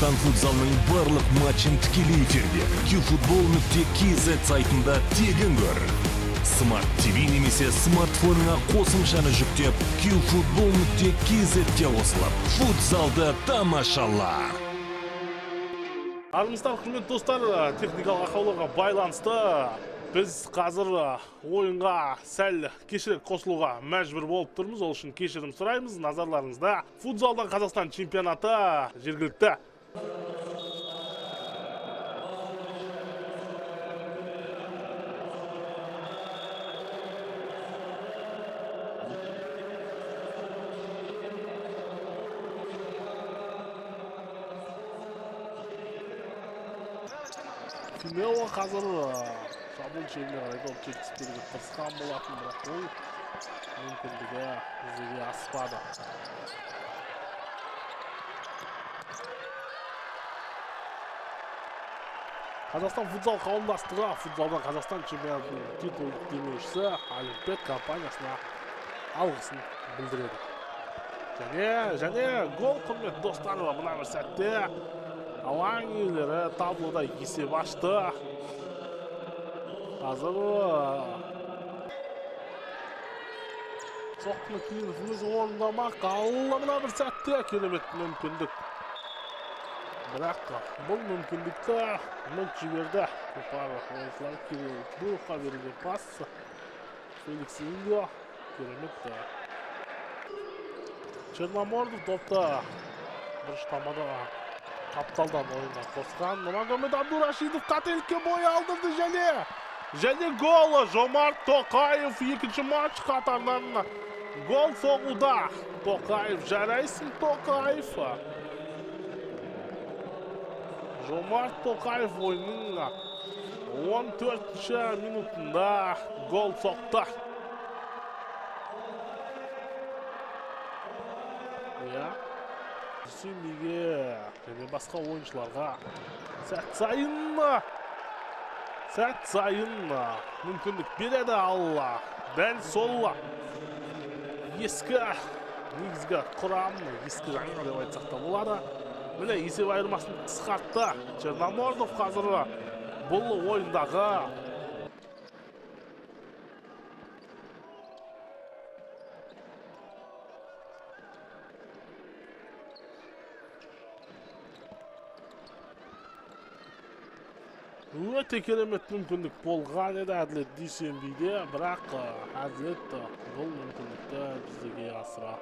Қазақстан футзалының барлық матчын тікелей эфирде qfootball.kz сайтында тегін көр. Smart TV немесе смартфоныңа қосымшаны жүктеп, qfootball.kz-те қосылып, футзалды тамашала. Армысыздар, құрметті достар, техникалық ақауларға байланысты біз қазір ойынға сәл кешірек қосылуға мәжбүр болып тұрмыз. Ол үшін кешірім сұраймыз. Назарларыңызда футзалдан Қазақстан чемпионаты жергілікті Фимео қазір шабуыл шебіне қарай доп жеткізіп беруге тырысқан болатын, бірақ ол мүмкіндігі жүзеге аспады. Қазақстан футзал қауымдастығы футзалдан Қазақстан чемпионатының титулдық демеушісі Олимпиад компаниясына алғысын білдіреді. Және гол, құрметті достар, мына бір сәтте алаң иелері таблода есеп ашты. Қазір соққыны Климов өзі орындамақ. Ал мына бір сәтте керемет мүмкіндік. Бірақ бұл мүмкіндікті мүлт жіберді. Тұлпар ойыншылары Кирилл Дуровқа берілген пас. Феликс Индио керемет. Черномордов допты бұрыш тамада қапталдан ойынға қосқан. Нұрмагомед Абдурашидов қателікке бой алдырды және голы Жомарт Тоқаев екінші матч қатарынан гол соғуда. Тоқаев, жарайсың Тоқаев. Жомарт Тоқаев ойынның 14-ші минутында гол соқты. Иә. Дүйсенбиге және басқа ойыншыларға сәт сайын мүмкіндік береді. Ал дәл сол ескі негізгі құрам, ескі жаңа деп айтсақ та болады. Міне есеп айырмасын қысқартты Черномордов қазір бұл ойындағы. Өте керемет мүмкіндік болған еді Әділет Дүйсенбиде, бірақ Әділет бұл мүмкіндікті жүзеге асыра.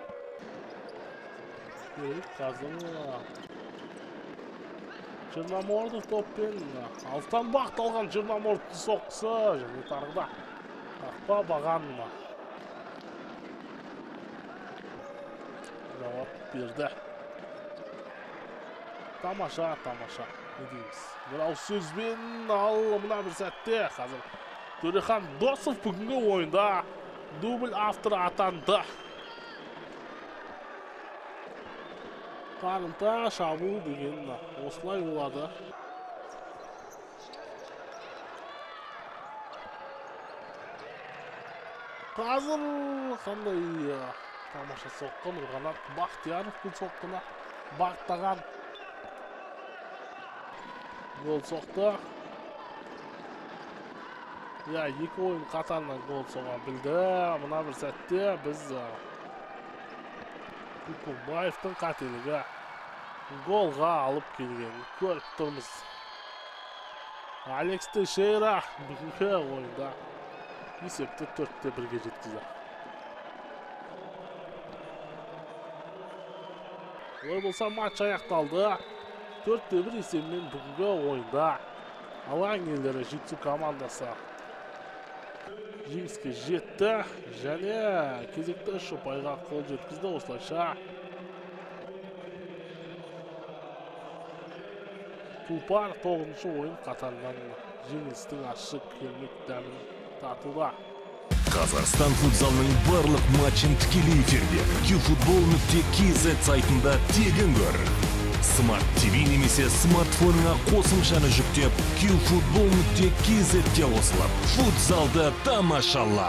Көрейік қазір Черномордов топпен алыстан бағытталған Черномордовтың соққысы және тағы да қақпа баған жауап берді. Тамаша, тамаша. Не дейміз? Бір ауыз сөзбен, ал мына бір сәтте қазір Төрехан Досов бүгінгі ойында дубль авторы атанды. Қарымта шабуыл деген осылай болады. Қазір қандай тамаша соққы, Нұрғанат Бақтияров бұл соққыны бағыттаған. Гол соқты. Иә, екі ойын қатарынан гол соға білді. Мына бір сәтте біз Кукумбаевтың қателігі голға алып келгенін көріп тұрмыз. Алекс Тейшейра бүгінгі ойында есепті 4-1-ге жеткізді. Олай болса матч аяқталды. 4-1 есебімен бүгінгі ойында алаң иелері Жетісу командасы жеңіске жетті және кезекті үш ұпайға қол жеткізді. Осылайша Тұлпар 9-шы ойын қатарынан жеңілістің ащы кермек дәмін татуда. Қазақстан футзалының барлық матчын тікелей эфирде qfootball.kz сайтында тегін көр. Smart TV немесе смартфоныңа қосымшаны жүктеп, qfootball.kz-те қосылып, футзалды тамашала.